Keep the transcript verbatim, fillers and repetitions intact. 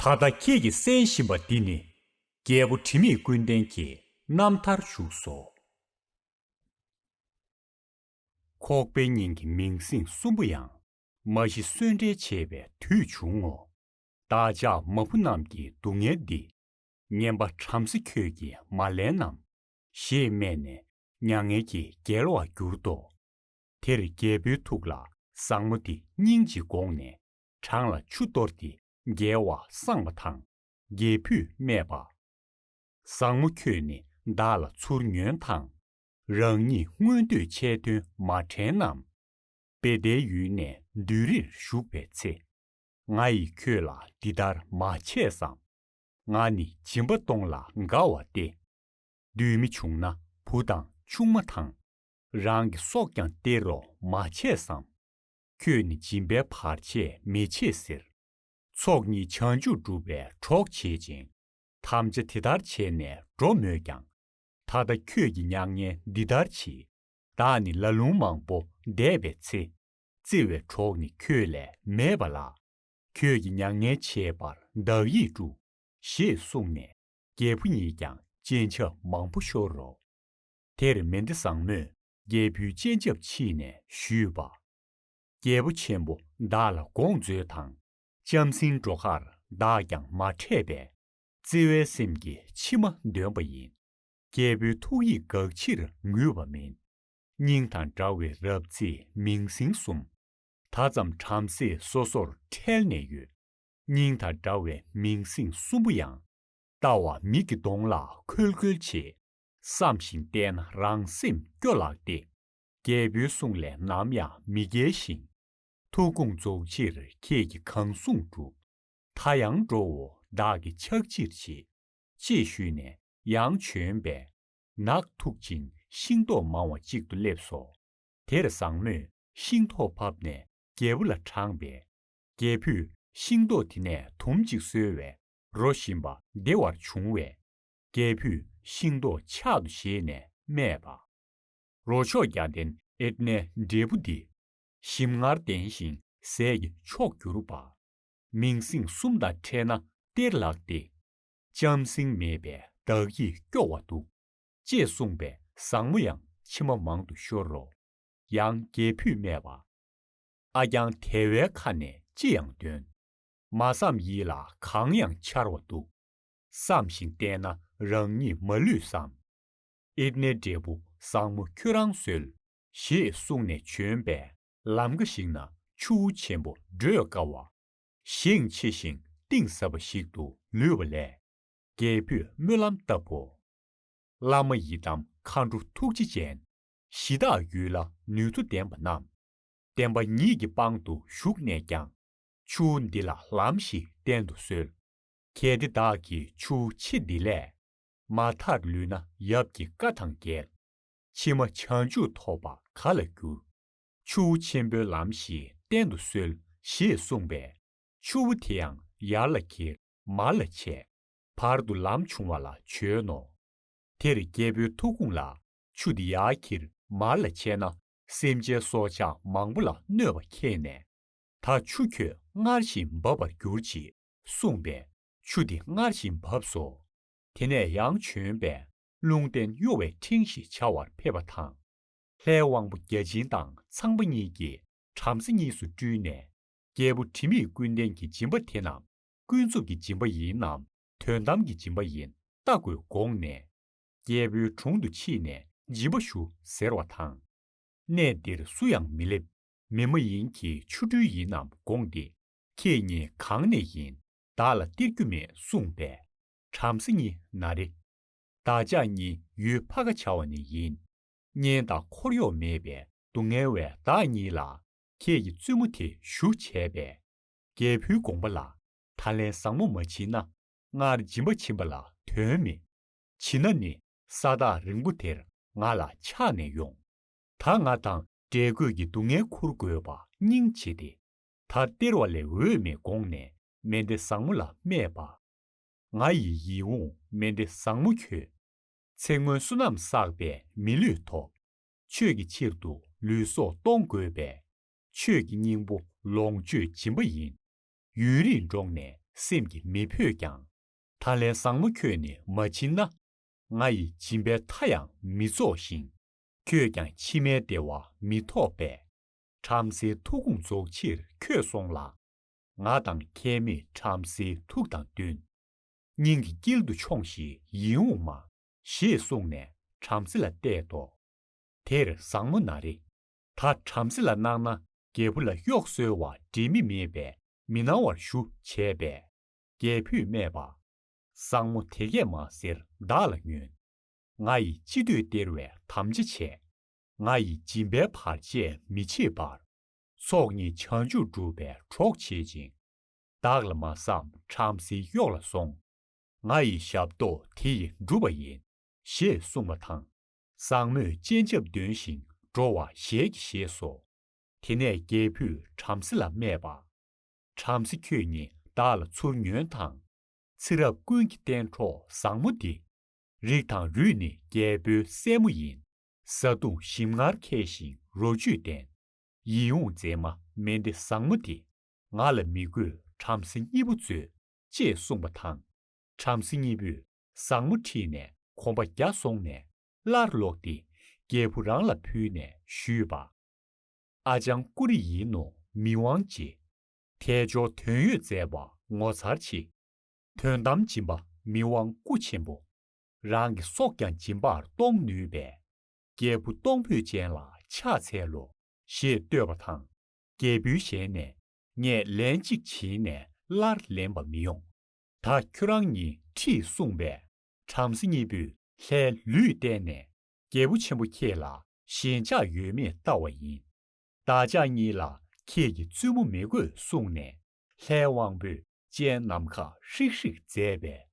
ད་ལྟ་ཁྱེད་ཀྱིས་གསན་བཞིན་པ་འདི་ནི། རྒྱལ་པོ་དྲི་མེད་ཀུན་ལྡན་གྱི་རྣམ་ཐར་བཞུགས་སོ། ཁོག་པའི་སྙིང་གི་མིང་སྲིང་གསུམ་པོ་ཡང་། མ་ཤི་གསོན་བྲལ་བྱེད་པའི་དུས་བྱུང་ངོ་། བདག་ཅག་མ་བུ་རྣམས་ཀྱི་སྡུག་བསྔལ་འདི། ངན་པ་བྲམ་ཟེ་ཁྱོད་ཀྱིས་མ་ལན་ནམ། ཞེས་སྨྲས་ནས་མྱ་ངན་གྱིས་བརྒྱལ་བར་གྱུར་ཏོ། དེར་རྒྱལ་པོའི་ཐུགས་ལ་བཟང་མོ་དེ་སྙིང་རྗེ་དགོངས་ནས། བྲང་ལ་ཆུ་གཏོར་ཏེ་བརྒྱལ་བར་སངས་པ་དང་། རྒྱལ་བུས་སྨྲས་པ། བཟང་མོ་ཁྱོད་ནི་བདག་ལ་ཚུར་ཉོན་དང་། རང་ཉིད་མངོན་འདོད་ཆེད་དོན་མ་དྲན་ནམ། བེ་ཏའི་ཡུལ་ནས་བདུད་རིར་ཞུགས་པའི་ཚེ། ང་ཡིས་ཁྱོད་ལ་འདི་ལྟར་མ་བྱས་སམ། ང་ནི་སྦྱིན་པ་གཏོང་ལ་དགའ་བ་སྟེ། བདུད་མི་བྱུང་ན་བུ་དང་ཆུང་མ་དང་། རང་གི་སྲོག་ཀྱང་སྟེར་རོགས་མ་བྱས་སམ། ཁྱོད་ནི་སྦྱིན་པའི་བར་ཆད་མི་བྱེད་ཟེར། ཚོགས་གཉིས་བྱང་ཆུབ་སྒྲུབ་པའི་གྲོགས་བྱེད་ཅིང་། དམ་བཅའ་དེ་ལྟར་བྱས་ནས་འགྲོ་མོད་ཀྱང་། ད་ལྟ་ཁྱོད་ཀྱི་མྱ་ངན་འདི་ལྟར་གྱིས། བདག་ནི་ལ་ལུང་མང་པོ་འདས་པའི་ཚེ། བརྩེ་བའི་གྲོགས་ནི་ཁྱོད་ལས་མེད་པ་ལ། ཁྱོད་ཀྱི་མྱ་ངན་ཆད་པར་བདག་ཡིད་སྒྲུབ། ཞེས་གསུངས་ནས། རྒྱལ་བུ་ཉིད་ཀྱང་སྤྱན་ཆབ་མང་པོ་ཤོར་རོ། དེར་མེ་མདའ་བཟང་མོས་རྒྱལ་བུའི་སྤྱན་ཆབ་ཕྱིས་ནས་ཞུས་པ། རྒྱལ་པོ་ཆེན་པོ་བདག་ལ་དགོངས་མཛོད་དང་། ལྕམ་སྲིང་འགྲོ་ཁར་བདག་ཀྱང་མ་འཕྲད་པས། བརྩེ་བའི་སེམས་ཀྱིས་མཆི་མ་འདོན་པ་ཡིན། རྒྱལ་པོའི་ཐུགས་ཡིད་འགག་ཕྱིར་ངུས་པ་མིན། སྙིང་དང་འདྲ་བའི་རབ་བརྩེའི་མིང་སྲིང་གསུམ། ད་ཙམ་བྲམ་ཟེ་སོ་སོར་འཕྲལ་ནས་ཡོད། སྙིང་དང་འདྲ་བའི་མིང་སྲིང་གསུམ་པོ་ཡང་། ལྟ་བ་མིག་གི་གདོང་ལ་ཁོལ་ཁོལ་བྱེད། བསམ་ཞིང་བལྟས་ན་རང་སེམས་སྐྱོ་ལགས་ཏེ། རྒྱལ་པོའི་གསུང་ལས་ནམ་ཡང་མི་འགལ་ཞིང་། ཐུགས་དགོངས་རྫོགས་ཕྱིར་ཁྱེད་ཀྱིས་གང་གསུང་སྒྲུབ། ད་ཡང་འགྲོའོ་བདག་གིས་ཕྱག་ཕྱིར་བྱེད། ཅེས་ཞུས་ནས་ཡང་བྱོན་པས། ནགས་མཐུག་ཅིང་ཤིང་ཏོག་མང་བ་ཅིག་ཏུ་སླེབས་སོ། དེར་བཟང་མོས་ཤིང་ཐོག་ཕབ་ནས་རྒྱལ་པོ་ལ་དྲངས་པས། རྒྱལ་བུས་ཤིང་ཏོག་དེ་ནས་དུམ་གཅིག་སོལ་བས་རོ་བཞིན་པ་བདེ་བར་བྱུང་བས། རྒྱལ་བུས་ཤིང་ཏོག་ཕྱག་ཏུ་བཞེས་ནས་སྨྲས་པ། རོ་མཆོག་བརྒྱ་ལྡན་ཨེར་ཏི་ནའི་འབྲས་བུ་འདི། ཞིམ་མངར་ལྡན་ཞིང་ཟས་ཀྱི་མཆོག་གྱུར་པ། མིང་སྲིང་གསུམ་དང་འཕྲད་ན་སྟེར་ལགས་ཏེ། ལྕམ་སྲིང་མེད་པས་བདག་ཡིད་སྐྱོ་བ་འདུག། ཅེས་གསུངས་པས་བཟང་མོ་ཡང་མཆི་མ་མང་དུ་ཤོར་རོ། ཡང་རྒྱལ་བུས་སྨྲས་པ། ཨ་ཀྱང་དལ་བའི་ཁ་ནས་ཅི་ཡང་འདོན། མ་བསམ་ཡིད་ལ་གང་ཡང་འཆར་བ་འདུག། བསམ་ཞིང་བལྟས་ན་རང་ཉིད་མ་ལུས་སམ། ཨེར་ཏི་ནའི་འབྲས་བུ་བཟང་མོ་ཁྱོད་རང་གསོལ། ཞེས་གསུངས་ནས་བྱོན་པས་ལམ་ཁ་ཞིག་ན་ཆུ་བོ་ཆེན་པོ་བགྲོད་དཀའ་བ། ཞེང་ཆེ་ཞིང་གཏིང་ཟབ་པ་ཞིག་ཏུ་ལུས་པ་ལས། རྒྱལ་བུས་སྨོན་ལམ་བཏབ་བོ། བླ་མ་ཡི་དམ་མཁའ་འགྲོ་ཐུགས་རྗེ་ཅན། གཞི་བདག་ཡུལ་ལ་ནུས་མཐུ་ལྡན་པ་རྣམས། བསྟན་པ་ཉིད་ཀྱི་དཔང་དུ་བཞུགས་ནས་ཀྱང་། ཆུ་བོ་འདི་ལ་ལམ་ཞིག་བསྟན་དུ་གསོལ། གལ་ཏེ་བདག་གིས་ཆུ་བོ་ཆེ་འདི་ལས། མ་ཐར་ལུས་ན་ཡབ་ཀྱི་བཀའ་དང་འགལ། ཕྱི་མ་བྱང་ཆུབ་ཐོབ་པ་ག་ལ་འགྱུར། ཆུ་བོ་ཆེན་པོའི་ལམ་ཞིག་བསྟན་དུ་གསོལ། ཞེས་གསུངས་པས། ཆུ་བོ་དེ་ཡང་ཡར་ལ་འཁྱིལ་མར་ལ་ཆད། བར་དུ་ལམ་བྱུང་བ་ལ་བྱོན་ནོ། དེར་རྒྱལ་པོའི་ཐུགས་དགོངས་ལ། ཆུ་འདི་ཡར་འཁྱིལ་མར་ལ་ཆད་ན། སེམས་ཅན་སྲོག་ཆགས་མང་པོ་ལ་གནོད་པ་ཁྱེར་ནས། ད་ཆུ་ཁྱོད་སྔར་བཞིན་འབབ་པར་གྱུར་ཅིག། གསུངས་པས། ཆུ་དེ་སྔར་བཞིན་བབས་སོ། དེ་ནས་ཡང་བྱོན་པས། ལུང་བསྟན་གཡོ་བའི་ཕྲེང་ཞིག་བྱ་བར་ཕེབས་པ་དང་། ལྷའི་དབང་པོ་བརྒྱ་བྱིན་དང་ཚངས་པ་གཉིས་ཀྱིས་བྲམ་ཟེ་གཉིས་སུ་སྤྲུལ་ནས། རྒྱལ་པོ་དྲི་མེད་ཀུན་ལྡན་གྱི་སྦྱིན་པ་དེ་རྣམས་ཀུན་རྫོབ་ཀྱི་སྦྱིན་པ་ཡིན་ནམ། དོན་དམ་གྱི་སྦྱིན་པ་ཡིན་བལྟ་དགོས་དགོངས་ནས། རྒྱལ་པོའི་དྲུང་དུ་ཕྱིན་ནས་སྦྱིན་པ་ཞུ་ཟེར་བ་དང་། གནས་འདིར་སུ་ཡང་མི་སླེབས། མི་མ་ཡིན་གྱི་ཆོ་འཕྲུལ་ཡིན་ནམ་དགོངས་ཏེ། ཁྱེད་གཉིས་གང་ནས་ཡིན། བདག་ལ་སྟེར་རྒྱུ་མེད་གསུངས་པས། བྲམ་ཟེ་གཉིས་ན་རེ། བདག་ཅག་གཉིས་ཡུལ་ཕ་ཁ་བྱ་བ་ནས་ཡིན། གཉེན་དང་འཁོར་གཡོག་མེད་པས་སྡུག་བསྔལ་བས་བདག་གཉིས་ལ། ཁྱེད་ཀྱིས་བཙུན་མོ་དེ་ཞུ་བྱས་པས། རྒྱལ་བུའི་དགོངས་པ་ལ། ད་ལན་བཟང་མོ་མ་བྱིན་ན། སྔར་སྦྱིན་པ་བྱིན་པ་ལ་དོན་མེད། བྱིན་ན་ནི་ས་ཐག་རིང་པོ་དེར་ང་ལ་ཆགས་ནས་ཡོང་། ད་ང་དང་འབྲལ་དགོས་ཀྱི་སྡུག་བསྔལ་འཁུར་དགོས་པ་སྙིང་རྗེ་སྟེ། ད་སྟེར་བ་ལས་འོས་མེད་དགོངས་ནས་མེ་མདའ་བཟང་མོ་ལ་སྨྲས་པ། ང་ཡི་ཡིད་འོང་མེ་མདའ་བཟང་མོ་ཁྱོད། ཚེ་སྔོན་བསོད་ནམས་བསགས་པས་མི་ལུས་ཐོབ། ཆོས་ཀྱི་ཕྱིར་དུ་ལུས་སྲོག་གཏོང་དགོས་པས། ཆོས་ཀྱི་སྙིང་པོ་ལོངས་སྤྱོད་སྦྱིན་པ་ཡིན། ཡུན་རིང་འགྲོགས་ནས་ སེམས་ཀྱིས་མི་ཕོད་ཀྱང་། ད་ལན་བཟང་མོ་ཁྱོད་ནི་མ་བྱིན་ན། ང་ཡི་སྦྱིན་པའི་མཐའ་ཡང་མི་རྫོགས་ཤིང་། ཁྱོད་ཀྱང་ཕྱི་མའི་བདེ་བ་མི་ཐོབ་པས། བྲམ་ཟེའི་ཐུགས་དགོངས་རྫོགས་ཕྱིར་ཁྱོད་སོང་ལ། ང་དང་ཁྱད་མེད་བྲམ་ཟེའི་ཐུགས་དང་བསྟུན། སྙིང་གི་དཀྱིལ་དུ་མཆོངས་ཤིག་ཡིད་འོང་མ། ཞེས་གསུངས་ནས་བྲམ་ཟེ་ལ་གཏད་དོ། དེར་བཟང་མོ་ན་རེ། ད་བྲམ་ཟེ་ལ་གནང་ན་རྒྱལ་བུ་ལ་གཡོག་གསོལ་བ་འབྲས་མི་མེད་པས་མི་གནང་བར་ཞུ་བྱས་པས། རྒྱལ་བུས་སྨྲས་པ། བཟང་མོ་དེ་སྐད་མ་ཟེར་བདག་ལ་ཉོན། ང་ཡིས་ཅི་འདོད་སྟེར་བའི་དམ་བཅའ་བྱས། ང་ཡི་སྦྱིན་པའི་བར་ཆད་མི་བྱེད་པར། ཚོགས་གཉིས་བྱང་ཆུབ་སྒྲུབ་པའི་གྲོགས་བྱེད་ཅིང་། བདག་ལ་མ་བསམ་བྲམ་ཟེའི་གཡོག་ལ་སོང་། ང་ཡི་ཞབས་ཏོག་དེ་ཡིས་འགྲུབ་པ་ཡིན། ཞེས་གསུངས་པ་དང་། བཟང་མོས་སྤྱན་ཆབ་འདོན་ཞིང་འགྲོ་བ་ཞལ་གྱིས་བཞེས་སོ། དེ་ནས་རྒྱལ་བུས་བྲམ་ཟེ་ལ་སྨྲས་པ། བྲམ་ཟེ་ཁྱོད་ཉིད་བདག་ལ་ཚུར་ཉོན་དང་། ཚེ་རབས་ཀུན་གྱི་གཏན་གྲོགས་བཟང་མོ་འདི། རིགས་དང་རུས་ནི་རྒྱལ་པོའི་སྲས་མོ་ཡིན། བཟའ་བཏུང་ཞིམ་མངར་མཁས་ཤིང་རོ་བཅུད་ལྡན། ཡིད་འོང་མཛེས་མ་མན་དེ་བཟང་མོ་འདི། ང་ལ་མི་དགོས་བྲམ་ཟེ་གཉིས་པོ་མཛོད། ཅེས་གསུངས་པ་དང་། བྲམ་ཟེ་གཉིས་པོས་བཟང་མོ་ཁྲིད་ནས་གོམ་པ་བརྒྱ་སོང་ནས་སླར་ལོག་སྟེ་རྒྱལ་བུ་རང་ལ་ཕུལ་ནས་ཞུས་པ། ཨ་ཅང་ཀུ་རི་ཡིན་ནོ་མི་དབང་ཅེས། དལ་འབྱོར་དོན་ཡོད་མཛད་པ་ངོ་མཚར་ཆེ། དོན་དམ་སྦྱིན་པ་མི་དབང་སྐུ་ཆེན་པོ། རང་གི་སྲོག་ཀྱང་སྦྱིན་པར་གཏོང་ནུས་པས། རྒྱལ་བུ་གཏོང་ཕོད་ཅན་ལ་ཕྱག་འཚལ་ལོ། ཞེས་བསྟོད་པ་དང་། རྒྱལ་བུའི་ཞལ་ནས། ངས་ལན་གཅིག་བྱིན་ནས་སླར་ལེན་པ་མི་ཡོང་། ད་ཁྱོད་རང་ཉིད་ཁྲིད་གསུངས་པས། བྲམ་ཟེ་གཉིས་པོས་ལྷའི་ལུས་བསྟན་ནས། རྒྱལ་པོ་ཆེན་པོ་ཁྱེད་ལ་ཞེན་ཆགས་ཡོད་མེད་བལྟ་བ་ཡིན། བདག་ཅག་གཉིས་ལ་ཁྱེད་ཀྱི་བཙུན་མོ་མི་དགོས་གསུངས་ནས། ལྷའི་དབང་པོས་སྤྱན་ནམ་མཁའ་ཧྲིག་ཧྲིག་མཛད་པས་